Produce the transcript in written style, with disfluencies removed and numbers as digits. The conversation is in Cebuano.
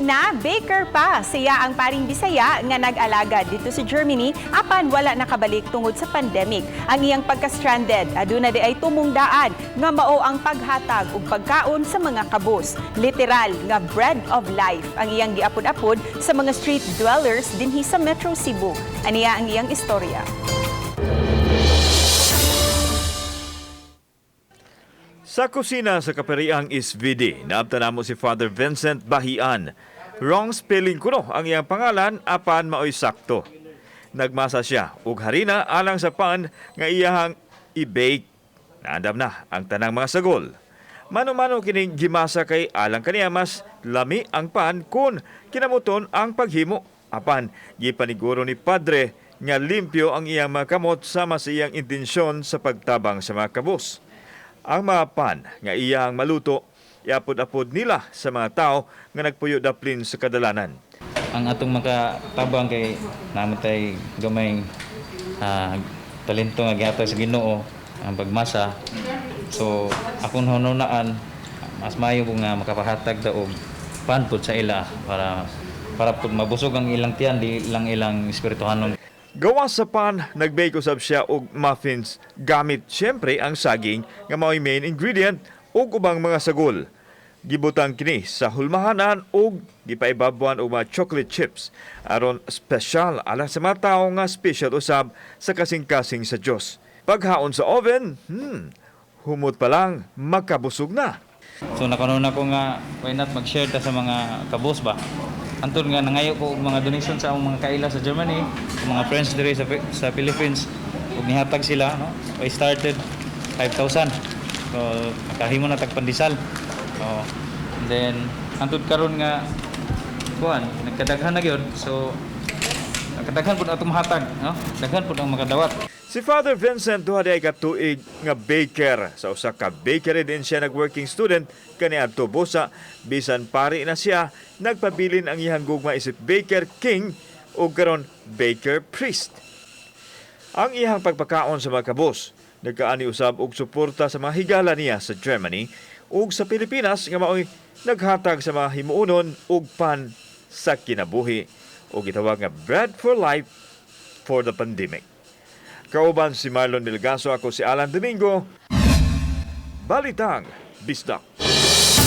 na, baker pa. Siya ang paring Bisaya nga nag-alagad didto sa Germany apan wala nakabalik tungod sa pandemic. Ang iyang pagka-stranded, aduna diay tumong daan nga mao ang paghatag og pagkaon sa mga kabus. Literal nga bread of life ang iyang giapod-apod sa mga street dwellers dinhi sa Metro Cebu. Aniya ang iyang istorya. Sa kusina sa Kapariang SVD, naabtan namo si Father Vincent Bahian. Wrong spelling kuno ang iyang pangalan apan maoy sakto. Nagmasa siya og harina alang sa pan nga iyahang i-bake. Naandam na ang tanang mga sagol. Mano-mano kining gimasa kay alang kaniya mas lami ang pan kun kinamuton ang paghimo. Apan gipaniguro ni Padre nga limpyo ang iyang mga kamot sama sa iyang intensyon sa pagtabang sa mga kabus. Ang mga pan nga iyang maluto, iapod-apod nila sa mga tao nga nagpuyo daplin sa kadalanan. Ang atong makatabang kay namatay gamay talento nga gihatag sa Ginoo ang pagmasa. So akong hununaan, mas maayo nga makapahatag da og pan pud sa ila para pud mabusog ang ilang tiyan, di lang ilang espirituhanon. Gawas sa pan, nagbake usab siya og muffins gamit siyempre ang saging nga mao'y main ingredient ug ubang mga sagol. Gibutang kini sa hulmahanan ug gipaibabwan og mga chocolate chips aron espesyal alang sa mga tawo nga special usab sa kasing-kasing sa Dios. Paghaon sa oven, humot pa lang makabusog na. So nakaroon ako nga why not mag-share ta sa mga kabos ba. Anton nga nangayo ko og mga donation sa among mga kaila sa Germany, ug mga friends diri sa Philippines, ug nihatag sila, no. I started 5,000. So nakahimo na tag pandesal. So and then antud karon nga kuan nagkadaghan na gyud. So nagkadaghan pud atong mahatag, no? Daghan pud ang makadawat. Si Father Vincent duha diay ka tuig nga baker. Sa usa ka bakery din siya nag-working student kaniadto busa bisan pari na siya, nagpabilin ang iyang gugma isip baker king ug karon baker priest. Ang iyang pagpakaon sa mga kabos nagkaani usab og suporta sa mga higala niya sa Germany ug sa Pilipinas nga maoy naghatag sa mga himuonon og pan sa kinabuhi o gitawag nga Bread for Life for the Pandemic. Kauban si Marlon Milgaso, ako si Alan Domingo. Balitang Bisdak.